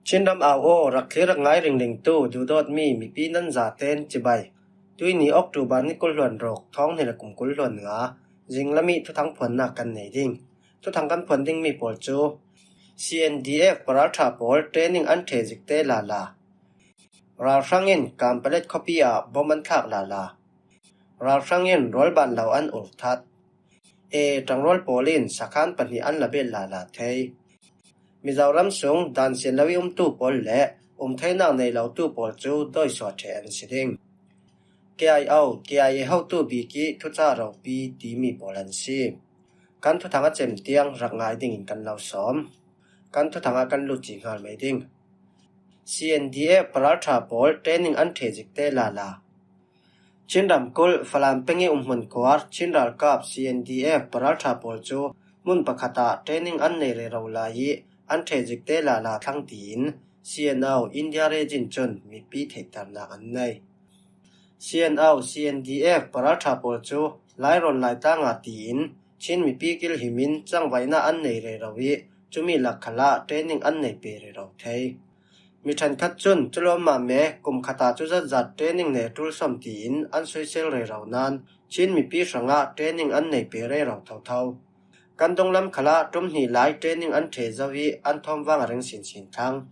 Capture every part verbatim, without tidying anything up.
Chin ram au aw, rak thlir rak ngai ringringtu duhdawtmi mipi nan zaten cibai. Tuini October ni kul hluan ruk, thawng hnih le kum kul hluan nga, zinglam i thuthang phuannak kan nei ding. Thuthang kan phuan dingmi pawl cu C N D F paralṭha pawl training an ṭhe zikte lala. Ralhrang in Kanpalet khuapi ah bom an thlak lala. Ralhrang in rualban lo an ur that. Ee, ṭangrual pawl in sakhan pahnih an la bet lala thei. Mizoram sung dan sian lo i umtu pawl le um theinak nei lotu pawl cu dawisuah ṭheh an si ding. K I O, K I A hotu bik i thuca ropi timi pawl an si. Kan thuthang a cem tiang rak ngai dingin kan lo sawm. Kan thuthang ah kan lut ci hngal mai ding. C N D F paralṭha pawl training an ṭhe zikte lala. Chin ramkulh Falam peng i umhmun khuar Chin ralkap C N D F paralṭha pawl cu hmun pakhat ah training an nei rero lai i an ṭhe zikte lala thlang tiin C N O India Rejin cun mipi theihternak an nei. C N O, C N D F paralṭha pawl cu Lairawn Laitang ah tiin Chin mipi kilhim in cangvaihnak an nei rero i cumi lak khalah training an nei pe rero thei. Mi ṭhenkhat cun cu lawmmam e, kum khat ah cu zatzat training nei a ṭul sawm tiin an soisel rero nain Chin mipi hrangah training an nei pe rero thotho. Kan dunglam khalah ṭum hnih lai training an ṭhe zo i an thawmvang a ring sinsin thlang.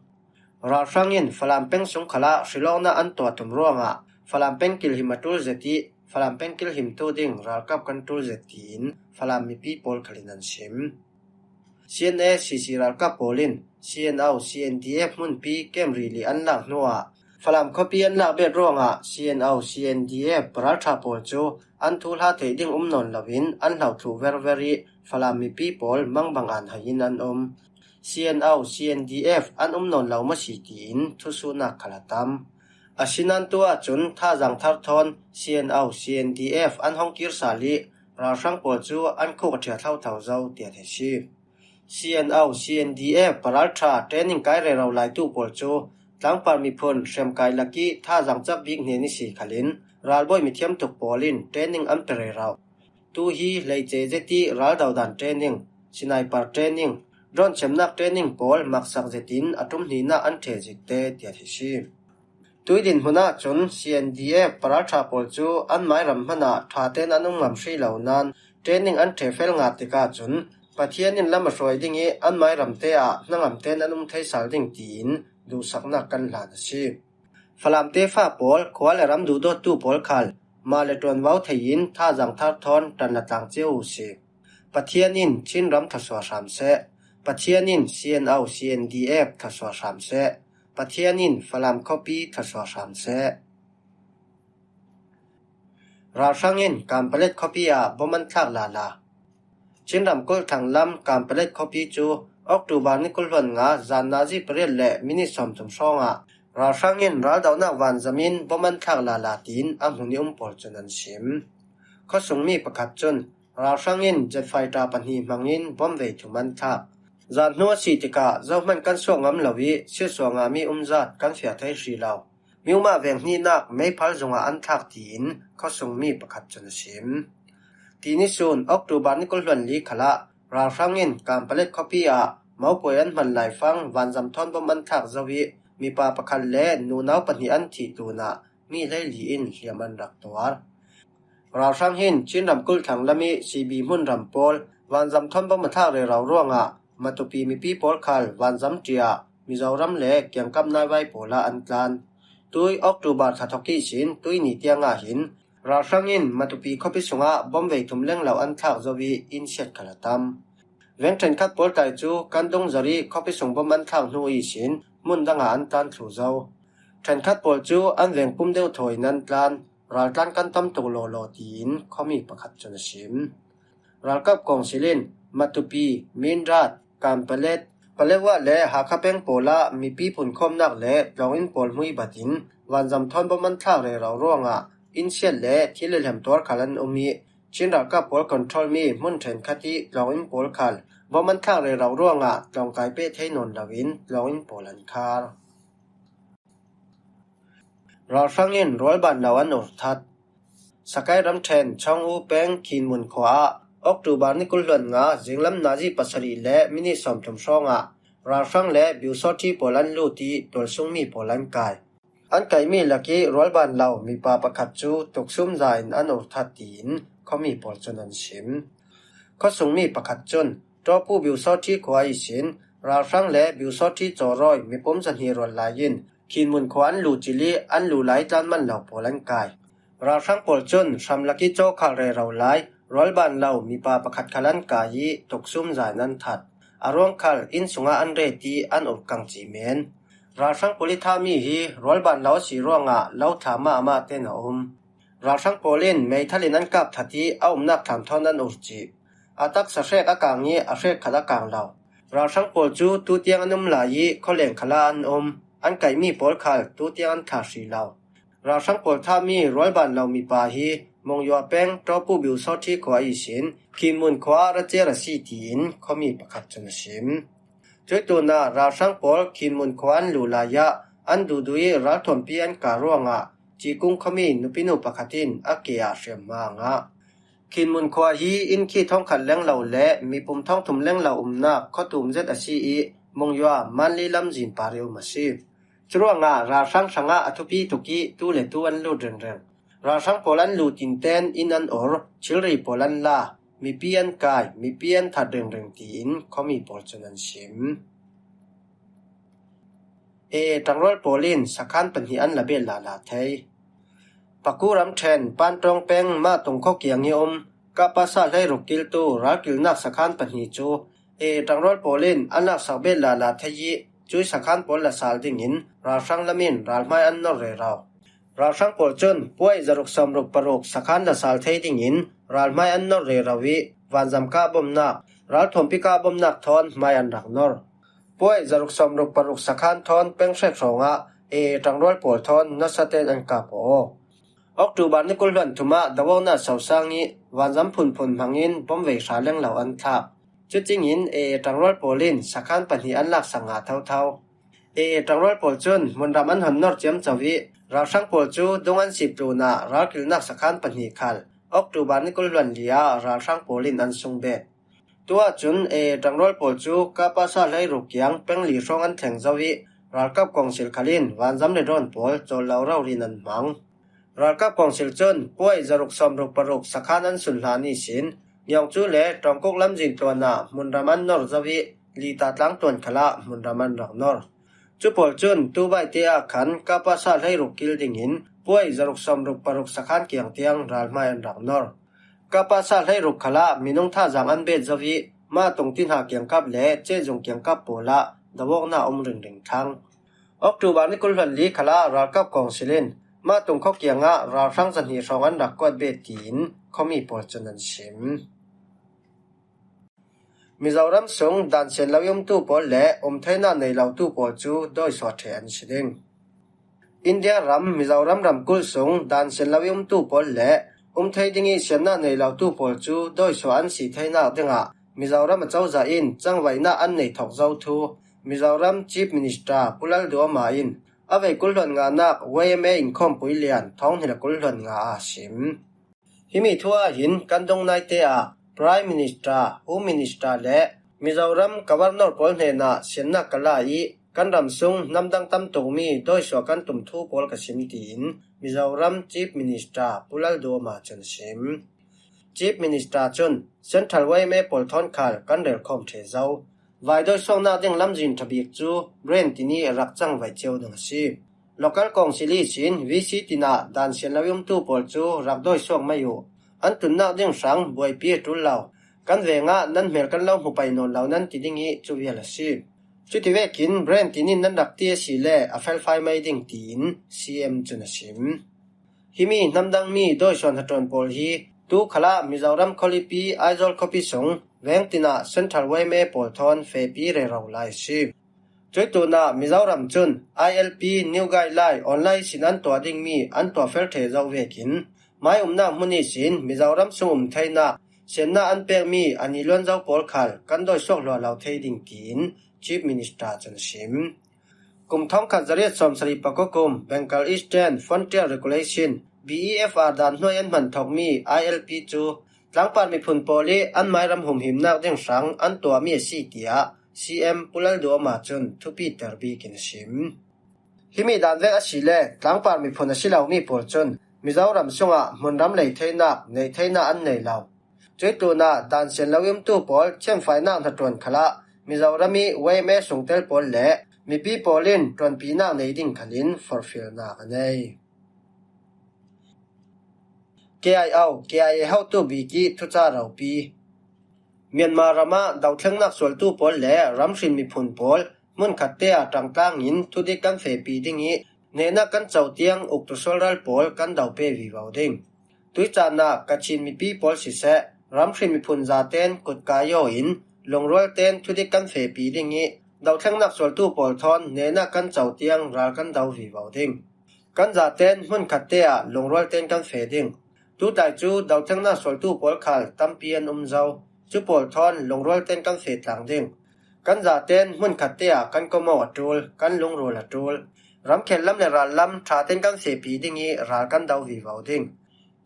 Ralhrang in Falam peng sung khalah hrilawknak an tuah tum ruangah Falam peng kilhim a ṭul zet i Falam peng kilhimtu ding ralkap kan ṭul zet tiin Falam mipi pawl khal in an sim. C N A C C ralkap pawl in C N O C N D F hmunpi kem rili an lak hnuah Falam khuapi an lak bet ruangah C N O C N D F paralṭha pawl cu an thuhla theih ding um nawn loin an hlo thluh verver i Falam mipi pawl mangbang an hai in an um. C N O C N D F an um nawn lo maw si tiin thusuhnak khal a tam. Asinain tu ahcun thazaang thar thawn C N O C N D F an hong kir sal i ralhrang pawl cu an khuk a ṭhiat thlotho zo tiah theih si. C N O C N D F paralṭha training kai rero laitu pawl cu tlangpar miphun hremkai lak i thazaang cak bik hnen i si khalin ralbawi mithiam tuk pawl in training an pe rero. Tu hi hleice zet i ral dodan training, sniper training, drone chemnak training pawl maksak zetin a ṭum hnihnak an ṭhe zikte tiah theih si. Tuidin hmun ahcun C N D F paralṭha pawl cu an mairam hmanah ṭha tein an um ngam hrih lo nain training an ṭhe fel ngat tikah cun Pathian in lam a hruai ding i an mairam te ah hnangam tein an um thei sal ding tiin duhsaknak kan hlan a si. Falam tefa pawl, khua le ram duhdawttu pawl khal mah le ṭuanvo thei in thazaang thar thawn ṭan la tlang cio u sih. Pathian in Chin ram thluasuah hram seh. Pathian in C N O C N D F thluasuah hram seh. Pathian in Falam khuapi thluasuah hram seh. Ralhrang in Kanpalet khuapi ah bom an thlak lala. Chin ramkulh thanglam Kanpalet khuapi cu October ni kul hluan nga zan nazi pariat le minit sawmthum hrawngah ralhrang in raldohnak vanzam in bom an thlak lala tiin a hmun i um pawl cun an sim. Khuasungmi pakhat cun ralhrang in jet fighter pahnih hmangin bom vei thum an thlak. Zan hnu a si tikah zohman kan suak ngam lo i silsuah ngami umzat kan fiah thei hrih lo. Miumah veng hnihnak meiphal zungah an thlak tiin khuasungmi pakhat cun a sim. Tini sun October ni kul hluan li khalah ralhrang in Kanpalet khuapi ah mopuai an hman laifang vanzam thawn bom an thlak zo i mipa pakhat le nunau pahnih an thih tlunah mi hleili in hliam an rak tuar. Ralhrang hin Chin ramkulh thanglam i C B hmunram pawl vanzam thawn bom a thlak rero ruangah Matupi mipi pawl khal vanzam ṭiah Mizoram le kiangkap naivai pawl ah an tlan. Tui October thla thawk ihsin tuini tiangah hin ralhrang in Matupi khuapi sungah bom vei thum lenglo an thlak zo i innsiat khal a tam. Veng ṭhenkhat pawl tlai cu kan dungzarh i khuapi sung bom an thlak hnu ihsin hmun dangah an tlan thlu zo. Ṭhenkhat pawl cu an veng pum deuh thawi in an tlan, raltlan kan tam tuk lawlaw tiin khuami pakhat cun a sim. Ralkap kawngsil in Matupi, Mindat, Kanpalet, Paletwa le Hakha peng pawl ah mipi punkhawmnak le tlawnginn pawl hmui bat in vanzam thawn bom an thlak rero ruangah innsiat le thil lelhem tuar khal an um i Chin ralkap pawl control mi hmun ṭhenkhat i tlawnginn pawl khal bom an thlak rero ruangah tlawngkai peh thei nawn loin tlawnginn pawl an khar. Ralhrang in rualban lo an ur that. Sakai ramṭhen Chawng U peng Khinmun khua ah October ni kul hluan nga zinglam nazi pasarih le minit sawmthum hrawngah ralhrang le biusawṭhi pawl an lut ih tualsung mi pawl an kai. An kaihmi lakih rualban lo mipa pakhat cu tuksum za in an ur that tiin khuami pawl cun an sim. Khuasungmi pakhat cun Tawpu biusawṭhi khua ihsin ralhrang le biusawṭhi cawrawi mipum zahnih rual lai in Khinmun khua an luh cil ih an luh lai tlan man lo pawl an kai. Ralhrang pawl cun hramlak ih cawkhal rero lai rualban lo mipa pakhat khal an kai ih tuksum za in an that. A ruang khal inn sungah an ret ih an ur kang cih men. Ralhrang pawl ih thahmi hi rualban lo a si ruangah lo thla mahmah tein a um. Ralhrang pawl in meithal in an kap that ih a umnak thlam thawn an ur cih. A taksa hrek a kang ih a hrek khat a kang lo. Ralhrang pawl cu tutiang an um lai ih khualeng khalah an um. An kaihmi pawl khal tutiang an thlah hrih lo. Ralhrang pawl thahmi rualban lo mipa hi Mongyua peng Tawpu biusawṭhi khua ihsin Khinmun khua ah ra ciar a si tiin khuami pakhat cun a sim. Cuih tlunah ralhrang pawl Khinmun khua an luh lai ah an duhduh ih ralthuampi an kah ruangah Cikung khuami nupinu pakhat in a ke ah hriam hma a ngah. Khinmun khua hi inn khi thawngkhat lenglo le mipum thawngthum lenglo umnak khuatum zet a si ih Mongyua Manli lamzin par ih um a si. Curuangah ralhrang hrangah a thupi tuk ih tu le tu an lut ringring. Ralhrang pawl an luh tinten inn an ur, thilri pawl an la, mipi an kai, mipi an that ringring tiin khuami pawl cun an sim. A A ṭangrual pawl in sakhan pahnih an la bet lala thei. Paku ramṭhen Pantawng peng Mahtung khawkiang ih um Kapasa hleiruk kiltu ralkilnak sakhan pahnih cu A A ṭangrual pawl in an laksak bet lala thei ih cuih sakhan pawl la sal dingin ralhrang lam in ralhmai an nor rero. Ralhrang pawl cun puai zaruk sawmruk paruk sakhan la sal thei dingin ralhmai an nor rero ih vanzam kah bomnak, ralthuampi kah bomnak thawn hmai an rak nor. Puai zaruk sawmruk paruk sakhan thawn peng hrek hrawngah A A ṭangrual pawl thawn nasa tein an kap aw. October ni kul hluan thum ah dawawknak sosang ih vanzam phunphun hmangin bomvei hra lenglo an thlak. Cucingin A A ṭangrual pawl in sakhan pahnih an laksak ngah thotho. A A ṭangrual pawl cun hmunram an hon nor ciamco ih ralhrang pawl cu dung an sip tlunah ralkilnak sakhan pahnih khal October ni kul hluan li ah ralhrang pawl in an sungbet. Tuah cun A A ṭangrual pawl cu Kapasa hleiruk kiang pengli hrawng an thleng zo ih ralkap kawngsil khal in vanzam le drawn pawl cawl lo rori in an hmang. Ralkap kawngsil cun puai zaruk sawmruk paruk sakhan an sun hlan ihsin Ngiawngcu le Ṭawngkuk lamzin tluan ah hmunram an nor zo ih Lita tlang tluan khalah hmunram an rak nor. Cu pawl cun tubaite ah khan Kapasa hleiruk kil dingin puai zaruk sawmruk paruk sakhan kiang tiang ralhmai an rak nor. Kapasa hleiruk khalah minung thazaang an bet zo ih Mahtung tinha kiangkap le Cehzung kiangkap pawl ah dawawknak um ringring thlang. October ni kul hluan li khalah ralkap kawngsil in Mahtung khawkiang ah ralhrang zahnih hrawng an rak kuat bet tiin khuami pawl cun an sim. Mizoram sung dan sian lo ih umtu pawl le um theinak nei lotu pawl cu dawisuah ṭheh an si ding. India ram Mizoram ramkulh sung dan sian lo ih umtu pawl le um thei ding ih siannak nei lotu pawl cu dawisuah an si theinak dingah Mizoram acozah in cangvaihnak an nei thawk zo thu Mizoram Chief Minister Pu Lalduhoma in a vei kul hluan nganak Y M A inkhawmpui lian thawng hnih le kul hluan nga ah a sim. Himi thu ah hin kan dong naite ah Prime Minister, Home Minister le Mizoram Governor pawl hnenah siannak ka la ih kan ram sung hnamdang tam tukmi dawisuah kan tum thu pawl ka sim, tiin Mizoram Chief Minister Pu Lalduhoma cun a sim. Chief Minister cun Central Y M A pawl thawn khal kan relkhawm ṭheh zo. Vai dawisuaknak ding lamzin ṭha bik cu Brain tin ih rak cangvaih cio ding a si. Local Council ihsin V C tinah dan sian lo ih umtu pawl cu rak dawisuak mai uh. An tunnak ding hrang buaipi a ṭul lo. Kan vengah nan hmel kan lo hmu pai nawn lo nan ti ding ih cu vial a si. Cuti vekin Brain tin in nan rak ti a si le a felfai mai ding tiin C M cun a sim. Himi hnamdangmi dawisuah hnaṭuan pawl hi tu khalah Mizoram khualipi Aizawl khuapi sung veng tinah Central Y M A pawl thawn fehpi rero lai a si. Cuih tlunah Mizoram cun I L P New Guideline online sin an tuah dingmi an tuah fel ṭheh zo vekin mai umnak hmun ihsin Mizoram sung um theinak siannak an pekmi a niluan zo pawl khal kan dawisuak hlua lo thei ding tiin Chief Minister cun a sim. Kum thawngkhat zariat sawmsarih pakua kum Bengal Eastern Frontier Regulation, B E F R dan hnuai an hman thawkmi I L P cu tlangpar miphun pawl ih an mairam humhimnak ding hrang an tuahmi a si, tiah C M Pu Lalduhoma cun thupiter bikin a sim. Himi dan vek a si le tlangpar miphun a si lomi pawl cun Mizoram sungah hmunram lei theinak neih theinak an nei lo. Cuih tlunah dan sian lo i umtu pawl thianfainak hnaṭuan khalah Mizoram i Y M A sungtel pawl le mipi pawl in ṭuanpinak nei ding khalin forhfialnak a nei. K I O, K I A hotu bik i thuca ropi. Myanmar ramah dothlengnak sualtu pawl le ramhrin miphun pawl hmunkhat te ah ṭangtlang in thudik kan fehpi ding i hnehnak kan co tiang uktu sualral pawl kan do pe vivo ding. Tuican ah Kachin mipi pawl siseh, ramhrin miphun zaten kutka yaw in lungrual ten thudik kan fehpi ding i dothlengnak sualtu pawl thawn hnehnak kan co tiang ral kan do vivo ding. Kan zaten hmunkhat te ah lungrual ten kan feh ding. Tutlai cu dothlengnak sualtu pawl khal tampi an um zo. Cu pawl thawn lungrual ten kan feh tlang ding. Kan zaten hmunkhat te ah kan komo a ṭul, kan lungrual a ṭul. Ramkhel lam le ral lam ṭha ten kan fehpi ding i ral kan do vivo ding.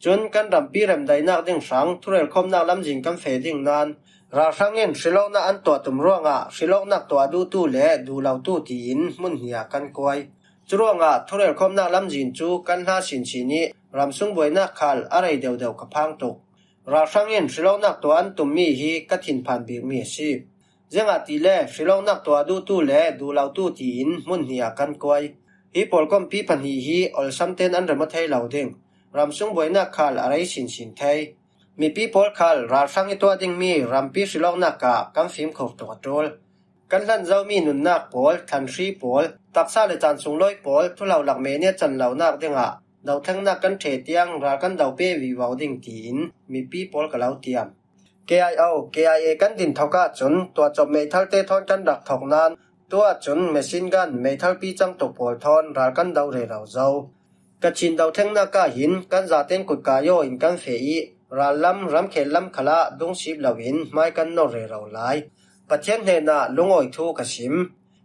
Cun kan rampi remdaihnak ding hrang thurelkhawmnak lamzin kan feh ding nain ralhrang in hrilawknak an tuah tum ruangah hrilawknak tuah duhtu le duhlotu tiin hmun hnih ah kan kuai. Curuangah thurelkhawmnak lamzin cu kan hla sinsin i ramsung buainak khal a rei deuhdeuh ka phang tuk. Ralhrang in hrilawknak tuah an tummi hi ka thinphan bikmi a si. Ziangahtile hrilawknak tuah duhtu le duhlotu tiin hmun hnih ah kan kuai. Hi pawlkompi pahnih hi olsam ten an rem aw thei lo ding. Ramsung buainak khal a rei sinsin thei. Mipi pawl khal ralhrang i tuah dingmi rampi hrilawknak ah kan fimkhur tuk a ṭul. Kan hlan zomi nunnak pawl, thlanhri pawl, taksa le caan sunglawi pawl, thulolak mehnia can lonak dingah dothlengnak kan ṭheh tiang ral kan do pe vivo ding tiin mipi pawl ka lo tiam. K I O, K I A kan din thok ahcun tuahcop meithal te thawn kan rak thok nain tuah cun machine gun meithalpi cang tuk pawl thawn ral kan do rero zo. Kachin dothlengnak ah hin kan zaten kutka yaw in kan feh i rallam ramkhel lam khalah dungsip loin hmai kan nor rero lai. Pathian hnenah lungawi thu ka sim.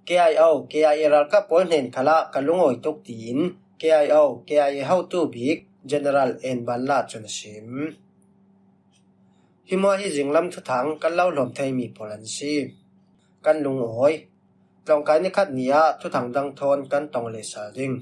K I O, K I A ralkap pawl hnen khalah ka lungawi tuk tiin K I O, K I A hotu bik General En Ban La cun a sim. Hi hmuah hi zinglam thuthang kan lo hlawm theimi pawl an si. Kan lungawi. Tlawngkai ni khat ni ah thuthang dang thawn kan tong leh sal ding.